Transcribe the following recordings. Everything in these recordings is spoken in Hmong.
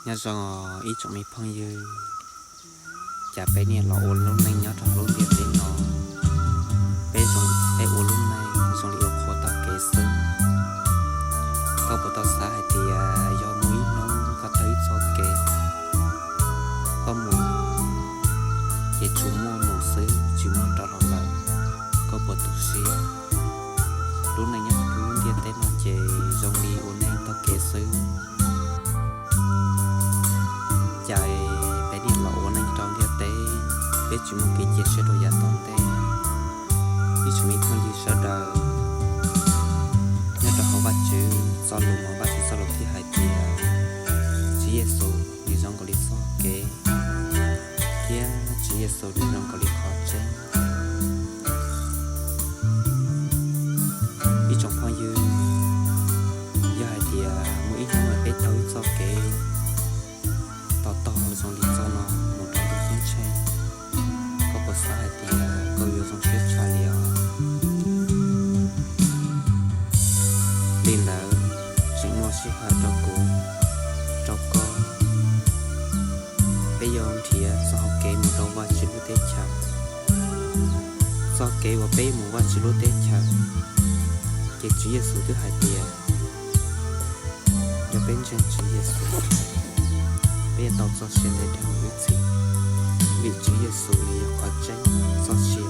Nyob zoo ib tsoom me phooj ywg, cas peb niaj los ua lub neej nyob rau hauv lub ntiaj teb no, peb zoo, peb ua lub neej zoo li ua qhuav taug kev xwb. Koj puas tau xav hais tias yog muaj ib hnub koj taug ib txoj kev, koj mus ces tsuas muaj mus xwb tsis muaj rov los lawm, koj puas tu siab? Lub neej nyob hauv lub ntiaj teb no ces zoo li ua neej taug kev xwb. Cas peb niaj los ua neej rau ntiaj teb, peb tsis muaj kev cia siab rau yav tom ntej. Ib tsoom me phooj ywg sawv daws, nyob rau hauv Vajtswv txoj lus no, Vajtswv txoj lus thiaj hais tias Tswv Yexus nws zoo nkaus li txoj kev, thiab Tswv Yexus nws zoo nkaus li qhov tseeb. Ib tsoom phooj ywg, yog hais tias muaj ib hnub peb taug ib txoj kev tog tog zoo li txoj no mus rau ntuj ceeb tsheej, koj puas xav hais tias koj yuav zoo siab tshaj li os? Li ntawd, tseem muaj sij hawm rau kuv, rau koj, peb yuav nrhiav txoj hau kev mus rau Vajtswv lub teb chaws. Txoj kev uas peb mus Vajtswv lub teb chaws, ces Tswv Yexus twb hais tias yog peb ntseeg Tswv Yexus, peb yuav tau txoj sia ntev dhawv mus ib txhis, vim Tswv Yexus nws yog qhov tseeb txoj sia.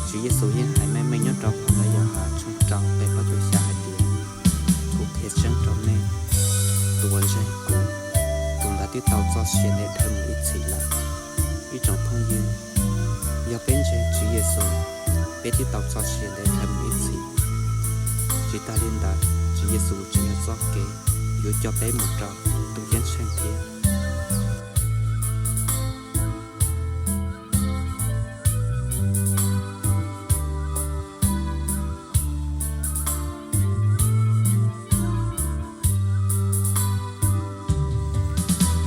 Tswv Yexus yeej hais meej meej nyob rau phau ntawv Yauhas tshooj rau nqe plaub caug xya hais tias, kuv qhia tseeb rau nej, tus uas ntseeg kuv, tus ntawd twb tau txoj sia ntev dhawv mus ib txhis lawm. Ib tsoom phooj ywg, yog peb ntseeg Tswv Yexus, peb twb tau txoj sia ntev dhawv mus ib txhis. Tsis tas li ntawd, Tswv Yexus tseem yog txoj kev yuav coj peb mus rau ntuj ceeb tsheej thiab.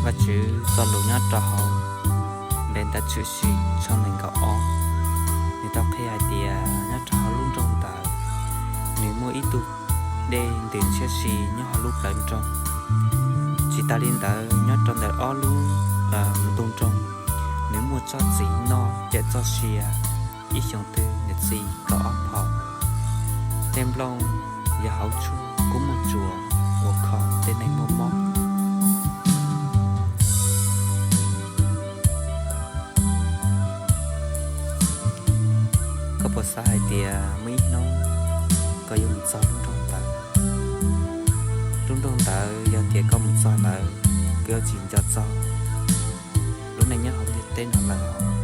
Vajtswv txoj lus nyob rau hauv npe ntawv Tshwm Sim tshooj nees nkaum ob, nws tau qhia hais tias nyob rau hauv lub nroog ntawd, nws muaj ib tug dej ntws ntshiab si nyob hauv lub plawv nroog. Tsis tas li ntawd, nyob rau ntawm ob lub ntug nroog, nws muaj tsob txiv noj cawm txoj sia, ib xyoos twg nws txi kaum ob phaum. Tej nplooj yog hauv tshuaj kub muaj tsuas uas kho tej neeg muaj mob. Koj puas xav hais tias muaj ib hnub koj yuav mus txog lub nroog ntawd? Lub nroog ntawd yog tias koj mus txog lawm, koj yuav tsis nco txog lub neej nyob hauv ntiaj teb no lawm.